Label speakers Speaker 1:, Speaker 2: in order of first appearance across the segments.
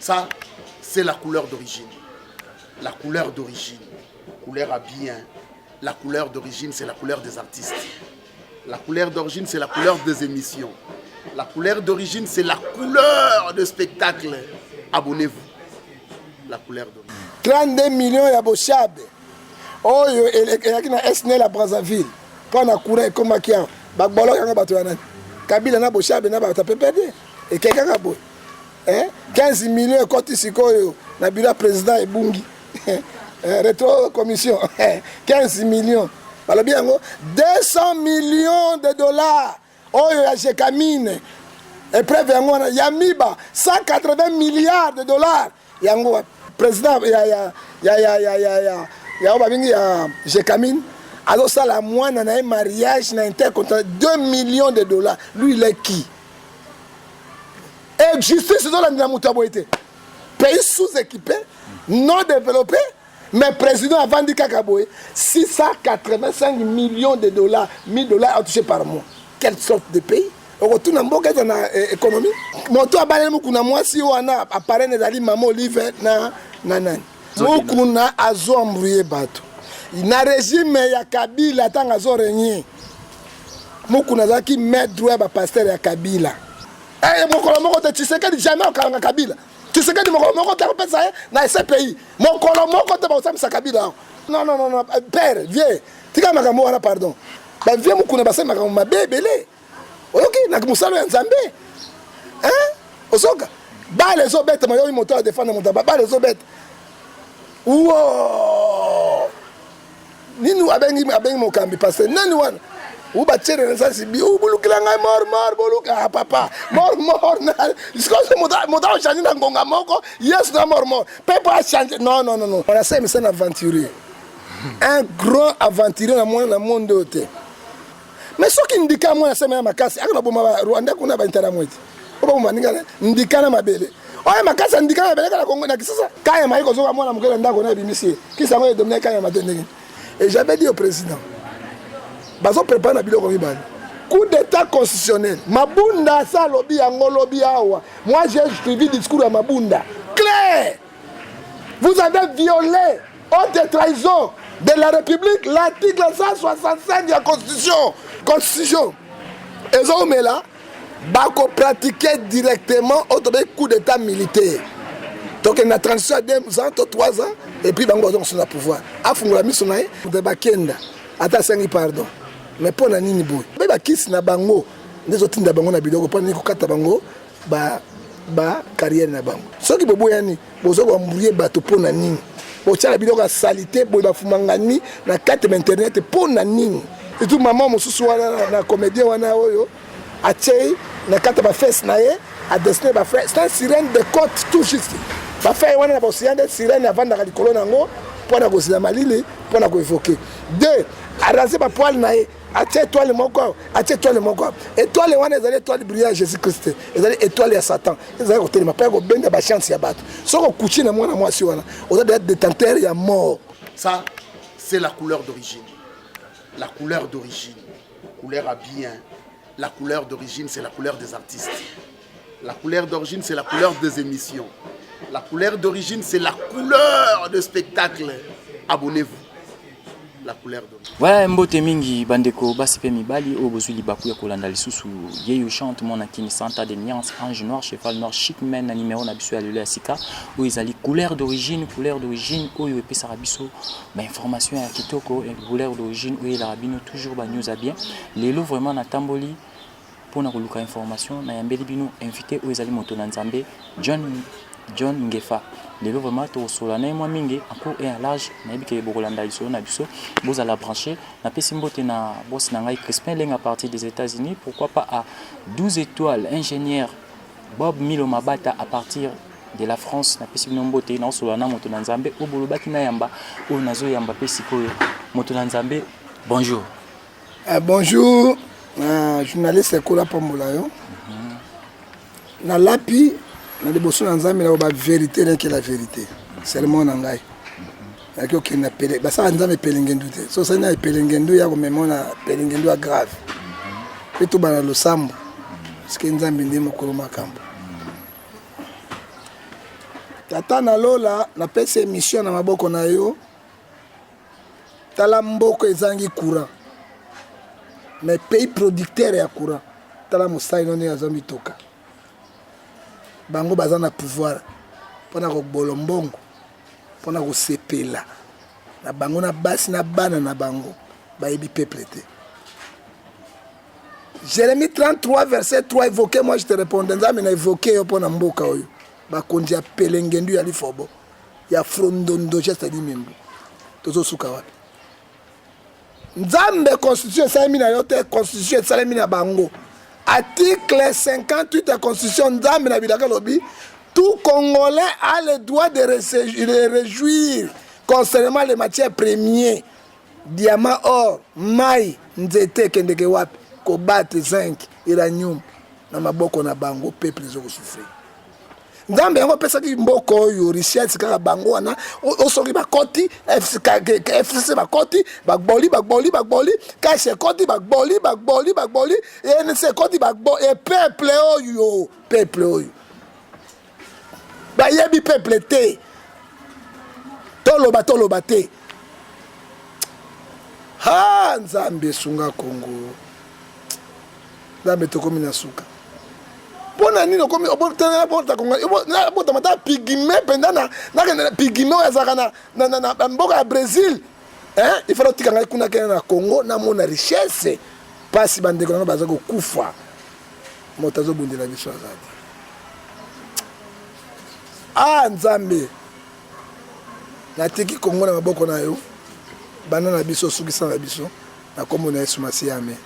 Speaker 1: Ça, c'est la couleur d'origine. La couleur d'origine. Couleur à bien. La couleur d'origine, c'est la couleur des artistes. La couleur d'origine, c'est la couleur des émissions. La couleur d'origine, c'est la couleur de spectacle. Abonnez-vous. La couleur d'origine.
Speaker 2: 32 millions ya boshabe oyo eyaki na SNEL ya Brazzaville mpo na courant ekomaki awa, bagboloki yango bato ya nani? Kabila na Boshabe na bato ya PPD. Ekei kaka boye, 15 millions ekoti sikoyo na bureau ya président, ebungi rétro commission 15 millions. Balobi yango 200 millions de dollars oyo ya Gécamines, épreuve yango wana ya miba 180 milliards de dollars. Yango président ya ya oyo babengi ya Gécamines azosala mwana na ye mariage na intercontinental, 2 millions de dollars. Lui, il est qui? Et justice ezolandela moto ya boye te. Pays sous-équipé, non développé, mais président avandi kaka boye, 685 millions de dollars, 1000 dollars atouché par mois. Quelle sorte de pays? Okotuna mboka eza na économie. Moto abaleli Mukuna, mwasi wana aparene ezali mama Olive na nani. Mukuna azoembrouiller bato na régime ya Kabila. Ntango azorégner, Mukuna azalaki main droit ya bapasteur ya Kabila. Mokolo moko te Tshisekedi jamais okalanga Kabila. Tshisekedi mokolo moko te akopesa ye na CPI, mokolo moko te bakosambisa Kabila awa. Non, non, non, non, père vieux, tika makambo wana, pardon. Bavieux Mukuna basali makambo mabe ebele. Oyoki na mosala ya Nzambe, ozoka bale ezobetama, yoki moto adefendre moto, bale ezobeta wo nini, abengi mokambi parce nani wana u batie Renaissance bi bulukila ngai mort mort, boluka. Ah, papa, mort mort, sikoyo moto achange na ngonga moko, Yesu na mort mort mpe po achange. Non, non, non, non, on a c'est un aventurier, un grand aventurier na mwana na monde oyo te. Mais soki ndika mwana sema ya makasi aka baboma Rwanda kuna, bainterahamwe ete o baboma ndinga ndika na mabele oyo makasi ya ndika na mabele kaka Kongo na Kisasa. Kayama ye kozoka mwana moke na ndako na ebimisi ye kisi yango edomine Kayama te ndenge. Et j'avais dit au président, bazoprépare na biloko mibale, coup d'état constitutionnel. Mabunda asa alobi yango lobi awa. Moi, j'ai suivi discours ya Mabunda clair: vous avez violé, haute trahison de la République, l'article 165 ya constitution. Ezomela bakopratiquer directement oyo tobengi coup d'état militaire. Tokende na transition ya 2 ans to 3 ans et puis bango bazongo na pouvoir. Afungola miso na ye. Bakenda ata asengi pardon, mais mpo na nini boye? Mpe bakisi na bango nde ezotinda bango na biloko. Mpo na nini kokata bango ba carrière na bango? Soki boboyani, boza koembrouiller bato mpo na nini? Botiala biloko ya saleté boye, bafumangani na kati ya internet mpo na nini? Etu mama mosusu wana na comédien wana oyo atiei na kati ya bafese na ye, adessiner bafeuilles, c'est un sirène de côte tout juste. Bafeuilles wana na baocéan nde sirène avandaka likolo na yango mpo na kozela malili, mpo na koévoquer. Deux, araser bapoils na ye, atie étoile moko awa, atie étoile moko awa. Étoile wana ezali étoile brillant ya Jésus Christ, ezali étoile ya Satan, ezali kotelema mpo ya kobenda bachance ya bato. Soki okuti na mwana mwasi wana, oza deja détenteur ya mort.
Speaker 1: Ça, c'est la couleur d'origine. La couleur d'origine. Couleur à bien. La couleur d'origine, c'est la couleur des artistes. La couleur d'origine, c'est la couleur des émissions. La couleur d'origine, c'est la couleur de spectacle. Abonnez-vous. La couleur d'origine.
Speaker 3: Voilà, mbote mingi bandeko basi mpe mibali oyo bozwi libaku ya kolanda lisusu Yeyo Chante, mwana Kini, santa de nuance, ange noir, cheval noir, chic man, na numéro na biso ya lelo ya sika oyo ezali couleur d'origine. Couleur d'origine oyo epesaka biso bainformation ya kitoko, couleur d'origine oyo eyelaka bino toujours banews ya bien. Lelo vraiment natamboli mpona koluka information, nayambeli bino invité oyo ezali moto na Nzambe, John John Ngefa. Lelo vraiment tokosola na ye mwa mingi en court et en large. Nayebi ke bokolanda lisolo na biso, bozala branché. Napesi mbote na boss na ngai Crispin Lenga à partir des États-Unis, pourquoi pas à 12 étoiles, ingénieur Bob Milo Mabata à partir de la France. Napesi bino mbote. Naosolola na moto na Nzambe oyo bolobaki nayamba, oyo nazoyamba mpe sikoyo. Moto na Nzambe, bonjour.
Speaker 2: Bonjour, journaliste, ekola pambola yo. Nalapi na liboso na Nzambe na bavérité, neke la vérité seulement na ngai. Nayaki okende pele basala Nzambe epelengendu te. So osali na epelengendu ya komema na pelengendu ya grave mpe tobana losambo, parceke Nzambe nde mokolo makambo. Tata na lola, napesi emission na maboko na yo. Tala mboka ezangi courant, mais pays producteur ya courant, tala mosali no ndenge aza mitoka. Bango baza na pouvoir mpona kobolo mbongo, mpona kosepela na bango na basi na bana na bango, bayebi peuple te. Jérémie 33 verset 3, évoquez moi je te répondrai. Nzambe na évoqué yo mpona mboka oyo, bakonzi ya pelengendu ya lifobo ya frondondo geste dimembo, tozosuka wapi? Nzambe, constitution esalemi na yo te, constitution esalemi na bango. Article 58 ya constitution, Nzambe na bilaka lobi: tout Congolais a le droit de réjouir concernant les matières premières, diamant, or, mai, nzete ekendeke wapi, cobalt, zinc, uranium, na maboko na bango. Peuple ezokosouffrir. Nzambe, yango opesaki mboka oyo richesse kaka bango wana. Osoki bakoti FCC, bakoti, bagboli, bagboli, bagboli, CACH ekoti, bagboli, bagboli, bagboli, ANC ekoti, bagboli. E peuple oyo, peuple oyo bayebi peuple te. Toloba, toloba te. Ha, Nzambe, esunga Kongo. Nzambe, tokomi na suka. Mpo na nini okomi botama ta pygmée mpenza? Nakende pygmée oyo azalaka na mboka ya Brésil. Il faut otika ngai kuna, kende na Congo, namona richesse. Mpasi, bandeko nango baza kokufa, moto azobundela biso aza te. Ah Nzambe, natiki Kongo na maboko na yo. Banda na biso, osukisa na biso na nkombo na Yesu Masiya, amen.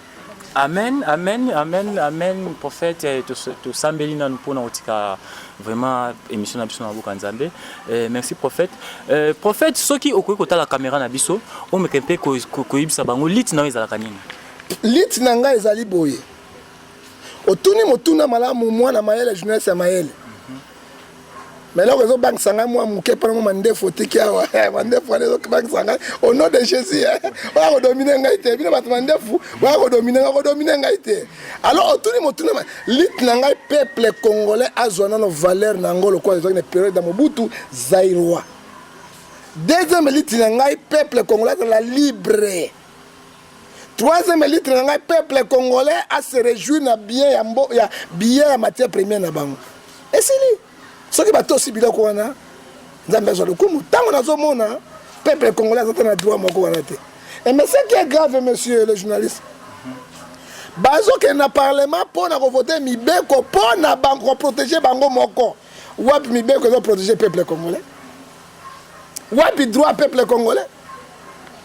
Speaker 3: Amen, amen, amen, amen. Prophète, tosambeli nanu mpona kotika vraiment émission na biso na maboko ya Nzambe. Merci prophète. Prophète, soki okoki kotala caméra na biso, omeka mpe koyebisa bango lutte na yo ezalaka nini?
Speaker 2: Lutte na ngai ezali boye. Otuni motuna malamu, mwana mayele, journaliste ya mayele. Mais eloko ezobangisa ngai mwa moke, mpona mwa mandefu otiki awa, mandefu wana ezobangisa ngai. Au nom de Jésus, oya kodominer ngai te. Bino bato mandefu, oya kodominer ngai, kodominer ngai te. Alors otuni motuna. Lutte na ngai, peuple congolais azwa nano valeur na yango lokola ezwaki na période ya Mobutu Zaïrois. Deuxième lutte na ngai, peuple congolais azala libre. Troisième lutte na ngai, peuple congolais a se réjouir na bien ya, mbo, ya bien ya matière première na bango. Esili soki batosi biloko wana, Nzambe azwa lokumu. Ntango nazomona peuple congolais aza te na droit moko wana te. Et mais ce qui est grave, monsieur le journaliste, bazokende na parlement mpo na kovote mibeko mpo na koprotéger bango moko. Wapi mibeko ezoprotéger peuple congolais? Wapi droit peuple congolais,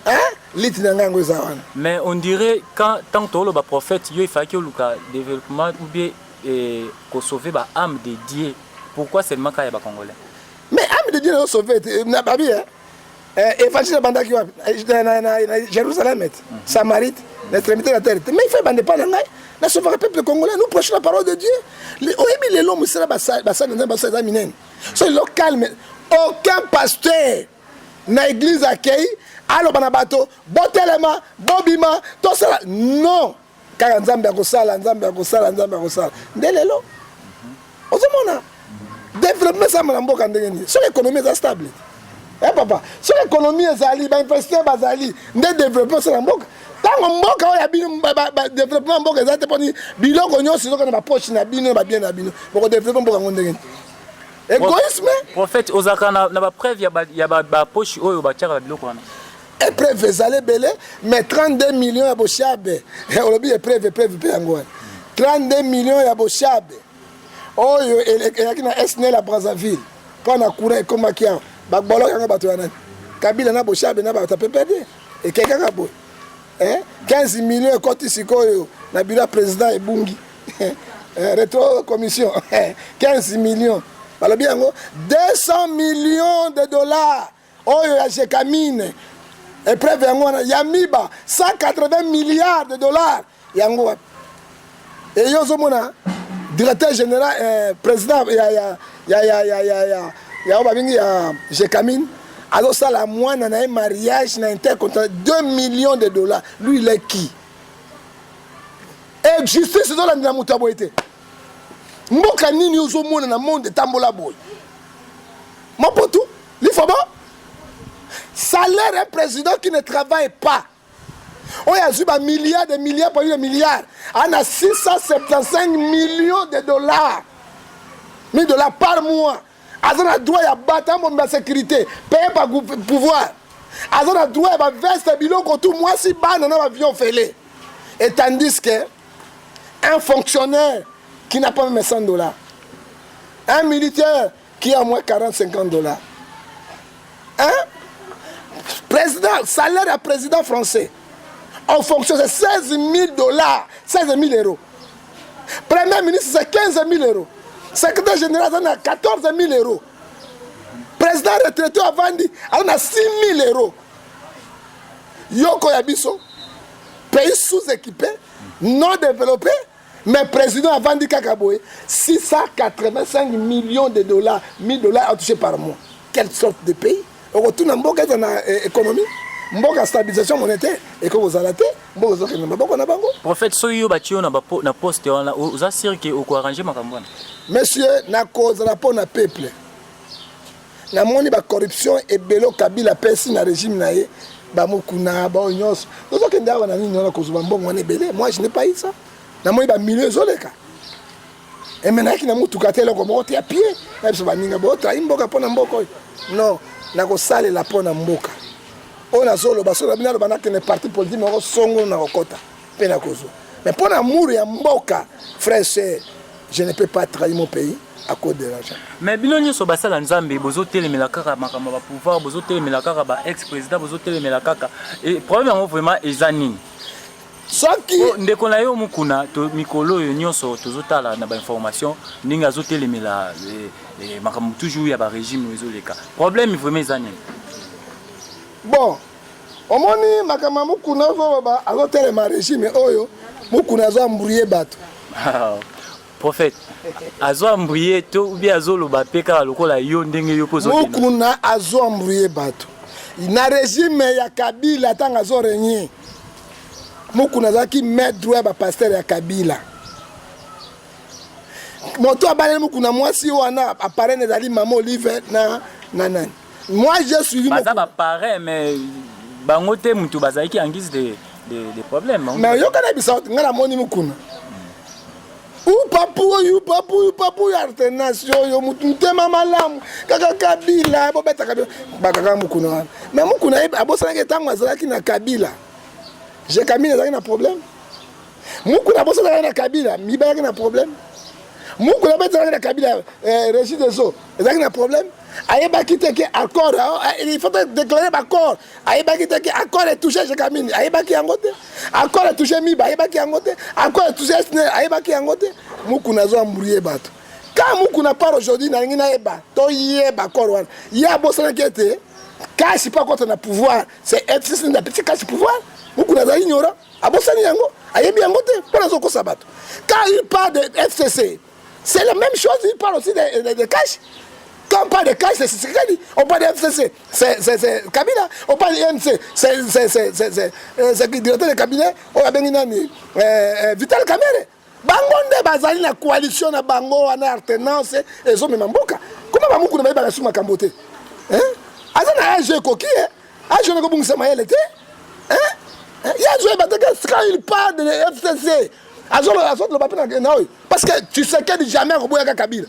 Speaker 2: hein? Lutte na ngai yango eza wana.
Speaker 3: Mais on dirait quand tant toloba, prophète, yo ifaki oluka développement ou bien kosauver ba âme de Dieu. Pourquoi seulement kaka ya bacongolais?
Speaker 2: Mais âme de Dieu nazosauve te na babi. Évangile ebandaki wapi? Na Jérusalem ete, Samarie, na extrémité de la terre te. Mais il faut ebanda epai na ngai. Nasauvaka peuple congolais. Nous prêchons la parole de Dieu. Oyebi lelo mosala basali na Nzambe basala eza minene. So lelo calme, aucun pasteur na église akei aloba na bato: botelema, bobima, tosala. Non, kaka Nzambe akosala, Nzambe akosala, Nzambe akosala. Nde lelo ozomona développement esama na mboka ndenge nini soki économie eza stable te? Papa, soki économie ezali, bainvestisseur bazali, nde développement osala mboka. Ntango mboka oyo ya bino, développement mboka eza te, mponi biloko nyonso ezoka na bapoche na bino, na babien na bino. Bokodévelopper mboka yango ndenge nini? Égoïsme.
Speaker 3: Prophète, ozalaka na bapreuve ya bapoche oyo batiaka biloko wana?
Speaker 2: Épreuve ezali ebele, mais 32 millions ya Boshabe, olobi épreuve, épreuve mpe yango wana. 32 millions ya Boshabe oyo eyaki na SNEL ya Brazzaville mpo na courant ekomaki awa, bagboloki yango bato ya nani? Kabila na Boshabe na bato ya PPD. Ekei kaka boye. 15 millions ekoti sikoyo na bureau ya président, ebungi, rétro commission. 15 millions balobi yango, 200 millions de dollars oyo ya Gécamines, épreuve yango wana. Ya Miba, 180 milliards de dollars, yango wapi? Eyo ozomona directeur général, président ya oyo babengi ya Gécamines azosala mwana na ye mariage na intercontinental, 2 millions de dollars. Lui, il est qui? E justice ezolandela moto ya boye te. Mboka nini ozomona na monde etambola boye? Salaire un président qui ne travaille pas, oyo azwi bamilliards de milliards parmi de milliards, ana 675 millions de dollars, 1000 dollars par mois, aza na droit ya bato amomba sécurité paye par pouvoir, aza na droit ya baveste, biloko tu, mwasi, bana na bavion fele. Et tandis que un fonctionnaire qui n'a pas même 100 dollars, un militaire qui a moins 40 50 dollars, hein? Président, salaire ya président français en fonction, c'est 16 000 dollars, 16 000 euros. Premier ministre, c'est 15 000 euros. Secrétaire général aza na 14 000 euros. Président retraité avandi aza na 6 000 euros. Yoko ya biso, pays sous-équipé, non développé, mais président avandi kaka boye, 685 millions de dollars, 1000 dollars à toucher par mois. Quelle sorte de pays? Okotuna mboka eza na économie, mboka stabilisation monétaire ekoki kozala te, mboka ezokende na maboko na bango.
Speaker 3: Prophète, soki yo batie yo na poste wana, oza sûr ke okoarrange makambo wana?
Speaker 2: Monsieur, nakozala mpo na peuple. Namoni bacorruption ebele Kabila apesi na régime na ye, bamokuna bao nyonso. Tozokende awa na nini wana kozwa mbongo wana ebele? Moi, je n'ai pas eu ça. Namoni bamilio ezoleka, eme nayaki na mutuka te, eloko moko te ya pie na biso. Baninga botrahi mboka mpo na mboka oyo. Non, nakosalela mpo na mboka oyo. Nazoloba, soki nabi naloba nakende parti politique moko songo, nakokɔta mpe nakozwa, mais mpo na amour ya mboka, frère, cher, je ne peux pas trahir mon pays à cause de l'argent.
Speaker 3: Mais bino nyonso basala Nzambe, bozotelemela kaka makambo ya bapouvoir, bozotelemela kaka ba ex président, bozotelemela kaka. E problème yango vraiment eza nini?
Speaker 2: Soki
Speaker 3: ndeko na yo Mokuna, mikolo oyo nyonso tozotala na bainformation ndenge azotelemela makambo toujours ya barégime oyo ezoleka, problème vraiment eza nini?
Speaker 2: Bon, omoni makambo ya Mokuna ozoloba, azotelema régime oyo, Mokuna azoembrouiller bato.
Speaker 3: Prophète, azoembrouiller to ou bien azoloba mpe kaka lokola yo ndenge yo mpo?
Speaker 2: Mokuna azoembrouiller bato. Na régime ya Kabila, ntango azorégner, Mokuna azalaki main droit ya bapasteur ya Kabila. Moto abaleli Mokuna mwasi wana, aparrain ezali mama Olive na nani. Moi, j'ai suivi.
Speaker 3: Baza baparrain, mais bango te mutu bazalaki en guise de problème.
Speaker 2: Mais yoka na bisa, ngai namoni Mokuna upapu oyo, upapu oyo, upapu oyo, alternance oyo, mutu motema malamu kaka Kabila, bobeta Kabila, bakaka Mokuna wana. Mais Mokuna abosanaki ntango azalaki na Kabila, Gécamines ezalaki na problème. Mokuna abosanaki na Kabila, mibayaki na problème. Mokuna mpe ezalaki na Kabila, Régie des eaux ezalaki na problème. Ayebaki te ke accord, il faut déclarer baccord. Ayebaki te ke accord etouche Gécamines, ayebaki yango te. Accord etouche Miba, ayebaki yango te. Accord etouche SNEL, ayebaki yango te. Mokuna azoembrouiller bato. Quand Mokuna part aujourd'hui, nalingi nayeba, toyeba accord wana. Ye abosanaki ete CACH mpo akɔta na pouvoir, c'est FCC nde apesi CACH pouvoir. Mokuna azali ignorant, abosani yango, ayebi yango te mpo nazokosa bato. Quand il parle de FCC, c'est la même chose, il parle aussi de CACH. Quand on parle de CACH, c'est Tshisekedi. On parle de FCC, c'est Kabila. On parle de UNC, c'est directeur de cabinet oyo abengi nani, Vital Kamerhe. Bango nde bazali na coalition na bango wana, alternance ezomema mboka. Koma bamokuna bayebaka su makambo te. Aza na age ekoki, age wana ekobungisa mayele te. Ye azoyeba te quand il parle de FCC, azoloba mpe na oyo, parce que Tshisekedi jamais akoboyaka Kabila.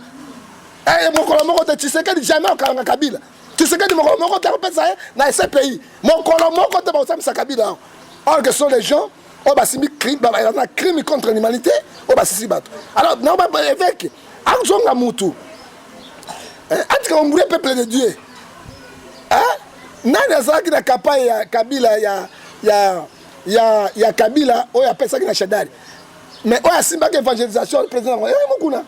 Speaker 2: Mokolo moko te Tshisekedi jamais akalanga Kabila. Tshisekedi mokolo moko te akopesa ye na CPI, mokolo moko te bakosambisa Kabila awa. Or que ce sont les gens oyo basimbi na crime contre l'humanité, oyo basisi bato. Alors na évêque azonga mutu, atika koembrouiller peuple de Dieu. Nani azalaki na campagne ya Kabila, ya Kabila oyo apesaki na Shadary, mais oyo asimbaki évangélisation, président yango Mokuna,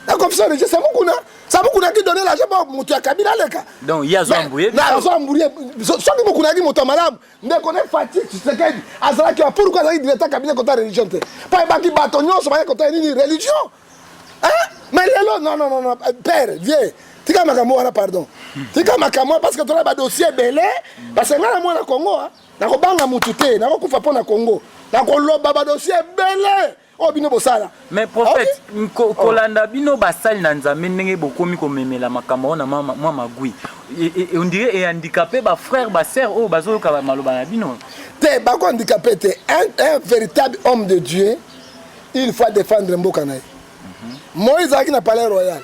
Speaker 2: la confession religieuse, c'est Mokuna, c'est Mokuna qui donnait l'argent po moto ya Kabila aleka.
Speaker 3: Donc ye azo embrouiller.
Speaker 2: Azo embrouiller. Soki Mokuna ayaki moto ya malamu, ndeko ne Fatshi Tshisekedi azalaki wa, pourquoi azalaki directeur cabinet kota religion te? Mpo ayebaki bato nyonso bayaki kota nini? Religion. Mais lelo, non, non, non, non, père vieux, tika makambo wana, pardon, tika makambo wana, parce que tona badossier ebele. Parce que ngai na mwana Congo, nakobanga mutu te, nakokufa mpo na Congo, nakoloba badossier ebele. Oyo bino bosala.
Speaker 3: Mais prophète, okay? Kolanda bino basali na Nzambe ndenge bokomi komemela makambo wana mwa magui. On dirait e handicapé ba frères, ba sœurs oyo bazoyoka maloba na bino.
Speaker 2: Te bako handicapé te. Un véritable homme de Dieu, il faut défendre mboka na ye. Moïse azalaki na palais royal.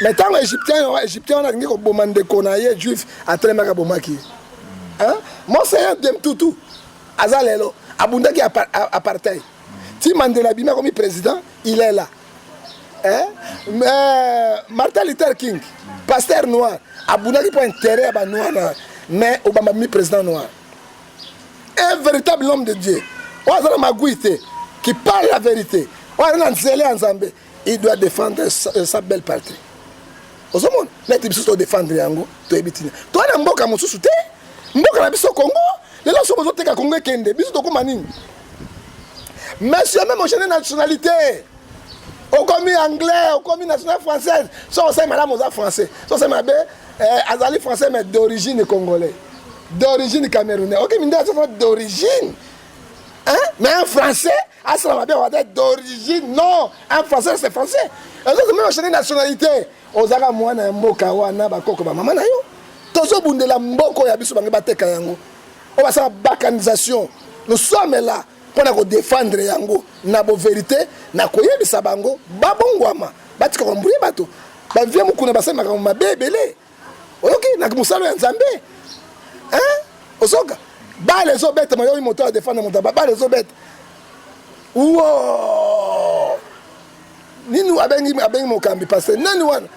Speaker 2: Mais ntango égyptien wana alingi koboma ndeko na ye juif, atelemaki, abomaki ye. Hein? Monseigneur Dem Tutu aza lelo abundaki apartheid. Ti Mandela abimi, akomi président, il est là. Hein? Mais Martin Luther King, pasteur noir, abundaki mpo intérêt ya banoir na, mais Obama abimi président noir. Un véritable homme de Dieu oyo aza na magui te, qui parle la vérité, oyo aza na nzela ya Nzambe, il doit défendre sa belle patrie. Ozomona neti biso todéfendre yango, toyebi ntina toza na mboka mosusu te, mboka na biso Congo. Lelo so bozoteka Congo ekende, biso tokóma nini? Monsieur, même ochanger nationalité, okomi anglais, okomi national française, so osali malamu oza français, so osali mabe azali français mais d'origine congolais, d'origine camerounais. Ok, mindele aza d'origine, hein? Mais un français asala mabe wata d'origine, non, un français c'est français. Ezozo même ochanger nationalité, ozalaka mwana ya mboka wana, bakoko bamama na yo. Tozobundela mboka ya biso, bango bateka yango, oyo basala balkanisation. Nous sommes là mpona kodéfendre yango na bovérité, na koyebisa bango babongwama, batika koembrouiller bato. Bavieux Mokuna basali makambo mabe ebele, oyoki, na mosala ya Nzambe. Ozoka bale ezobetama, yoki moto adéfendre moto, bale ezobeta wo nini, abengi mokambi, parce nani wana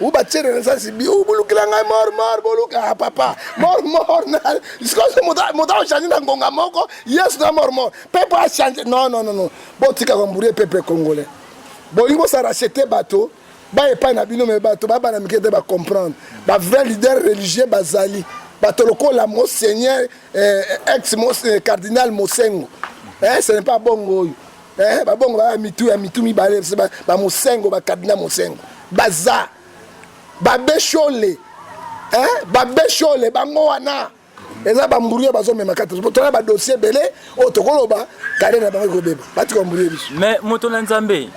Speaker 2: u batiere na sasi bi bulukila ngai mort mort, boluka. Ah, papa, mort mort, moto achanger na ngonga moko, Yesu na mort mort, peuple achanger. Non, non, non, non, botika koembrouiller peuple congolais. Bolingi bosala racheter bato ba epai na bino, mais bato babana mike te bacomprendre. Bavrai leader religieux bazali bato lokola monseigneur ex cardinal Mosengo. Ce n'est pas bongo oyo babongo baya mitu ya mitu mibale. Bamosengo, bacardinal Mosengo, baza babeshole, babeshole bango wana eza baembrouiller bazomema kati. Tona badossier ebele oyo tokoloba, kare na bango ekobeba. Batika embrouiller biso.
Speaker 3: Mais moto na Nzambe,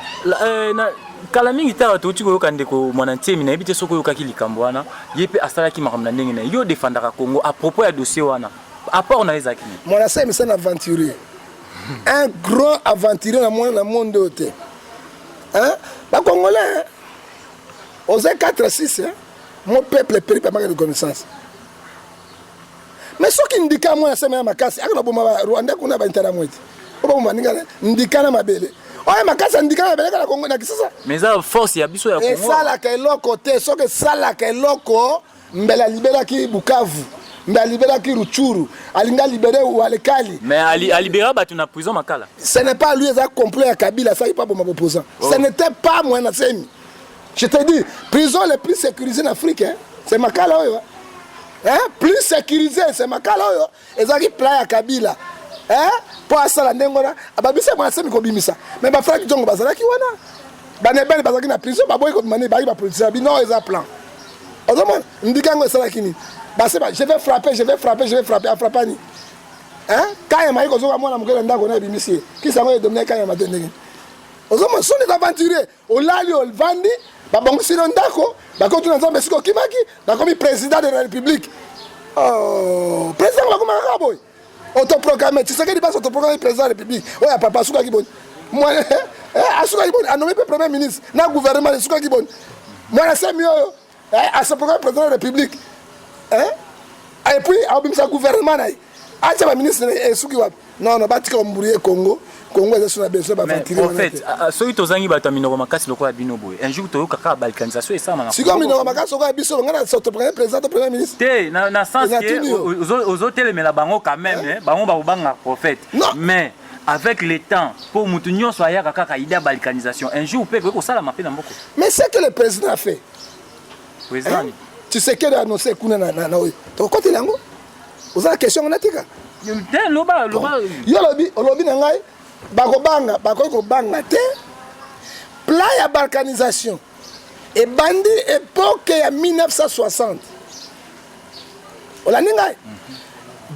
Speaker 3: kala mingi te awa touti koyoka ndeko Mwana Ntiemi. Nayebi te soki oyokaki likambo wana. Ye mpe asalaki makambo na ndenge na ye. Yo defandaka Congo, à propos ya dossier wana, apport na ye ezalaki nini?
Speaker 2: Mwana Semi, c'est un aventurier, un grand aventurier na mwana na monde oyo te. Bacongolais, oza 4 6, mon peuple périt par manque de connaissance. Mais soki ndika mwana sema ya makasi aka baboma Rwanda kuna, bainterahamwe te po baboma ndinga ndika na mabele oyo makasi ya ndika na mabele kaka Kongo na Kisasa.
Speaker 3: Mais eza force ya biso ya Congo.
Speaker 2: Esalaka eloko te. Soki esalaka eloko, mbele alibéraki Bukavu, mbe alibéraki Rutshuru, alingi alibérer Walikale.
Speaker 3: Mais alibéra bato na prison Makala.
Speaker 2: Ce n'est pas lui, eza complot ya Kabila asalaki mpo aboma opposant. Oh. Ce n'était pas Mwana Semi. Je te dis, prison le plus sécurisée en Afrique, hein, c'est Makala oyo, hein? Plus sécurisé, c'est Makala oyo. Ezalaki plan ya Kabila, hein? Mpo asala ndenge wana, ababisa Mwana Semi kobimisa. Mais bafrank Diongo bazalaki wana, banebele bazalaki na prison, baboyi kobima. Nini bayaki bapoliticien bino, eza plan. Ozomona ndika yango esalaki nini? Base ba je vais frapper, je vais frapper, je vais frapper, afrapper nini? Hein? Kayama ye kozoka mwana moke na ndako na ebimisi ye kisi yango edomine kayama te. Ndenge ozomona soni, eza aventurier. Olali, ovandi, babongisi no ndako, bakoti na Nzambe esika okimaki, bakomi président de la République. Oh, président bakomaka kaka boye, autoproclamé. Tshisekedi basi autoproclamé président de la République. Oyo ya papa asukaki boni? Asukaki boni? Anommé mpe premier ministre na gouvernement, esukaki boni? Mwana Semi oyo aseproclamé président de la République et puis abimisa gouvernement na ye, atia baministre, esuki wapi? Non, non, batika koembrouiller Congo. Congo eza so na besoin baaventurier.
Speaker 3: Prophète, soki tozangi bato ya minoko makasi lokola bino boye, un jour toyoka kaka balkanisation esalama na
Speaker 2: Sikoyo minoko makasi lokola biso, ngai na autoproclamé président to premier ministre?
Speaker 3: Te, na sens ke ozotelemela bango quand même, bango bakobanga prophète. Mais avec le temps, mpo motu nyonso ayaka kaka idée ya balkanisation, un jour mpe ekoki kosalama mpe na mboka.
Speaker 2: Mais ce que le président a fait,
Speaker 3: Président
Speaker 2: Tshisekedi a annoncé kuna na oyo tokokotela yango, oza na question ngo natika?
Speaker 3: Te, loba, loba.
Speaker 2: Yo olobi, olobi na ngai bakobanga, bakoki kobanga te. Plan ya balkanisation ebandi époque ya 1960. Olandi ngai?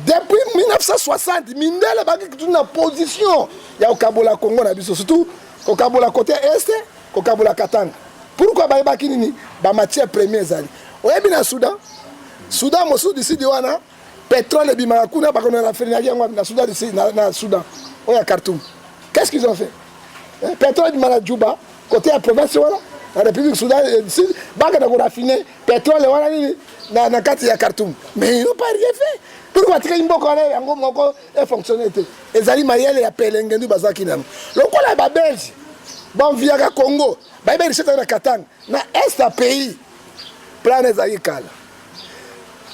Speaker 2: Depuis 1960, mindele baki kutu na position ya kokabola Congo na biso, surtout kokabola côté est, kokabola Katanga. Pourquoi bayebaki nini? Ba matière première ezali. Oyebi na Soudan, Soudan mosusu du Sud wana pétrole ebimaka kuna, bakona raffinerie yango na Soudan du Sud, na Soudan oyo ya Khartoum. Qu'est-ce qu'ils ont fait? Hein? Pétrole ebima na Juba, côté ya province wana na République Soudan du Sud, bakenda koraffiner pétrole wana nini na kati ya Khartoum. Mais ils n'ont pas rien fait. Pourquoi batikaki mboka wana yango moko efonctionne te? Ezali mayele ya pelenge ndu bazalaki nango. Lokola babelge banviaka Congo, bayebi richesse na Katanga, na est ya pays, plan ezalaki kala.